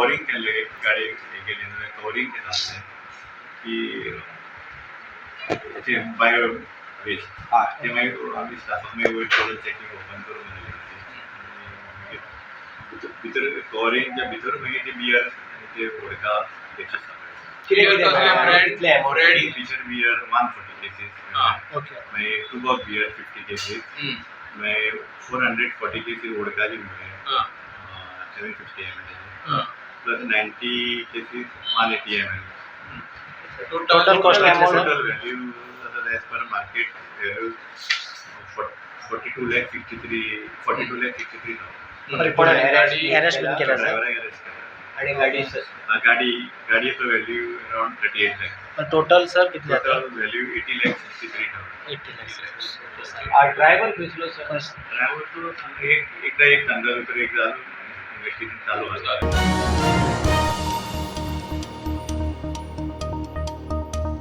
Covering केल्ले गाडयेक हे केली जाल्यार कवरींग केलां आसलें की हेचे बायो वेस्ट ते मागीर आमी स्टाफाक मागीर वयर करून चॅकींग ओपन करून घातलें. आनी मागीर भितर कवरींगच्या भितर मागीर ते बियर आनी ते वोडका केसीस. कितें कितें कसलें मेळ्ळें? ब्रँड? कितले amount? Brand? Kingfisher beer 140 cases. मागीर टुबॉर्ग बियर 50 केसीस. मागीर 440 केसीस वोडकाचे मेळ्ळे, 750 ml, plus 90 cases 180 ml. Total cost कितले sir? Total value as per market value 42 lakh 63, 42,63,000. कोण arrest arrest केला? बीन केला सर? ड्रायव्हराक अरेस्ट केला. आणि गाडी? गाडयेचो value around 38 lakh. Total sir कितले जाता? Total value 80,63,000. 80 lakhs, okay sir. Driver खंयसलो sir? Driver तो एक एकदा एक सांगता, दुसरं एकदा अजून इन्व्हेस्टिगेशन चालू आसा.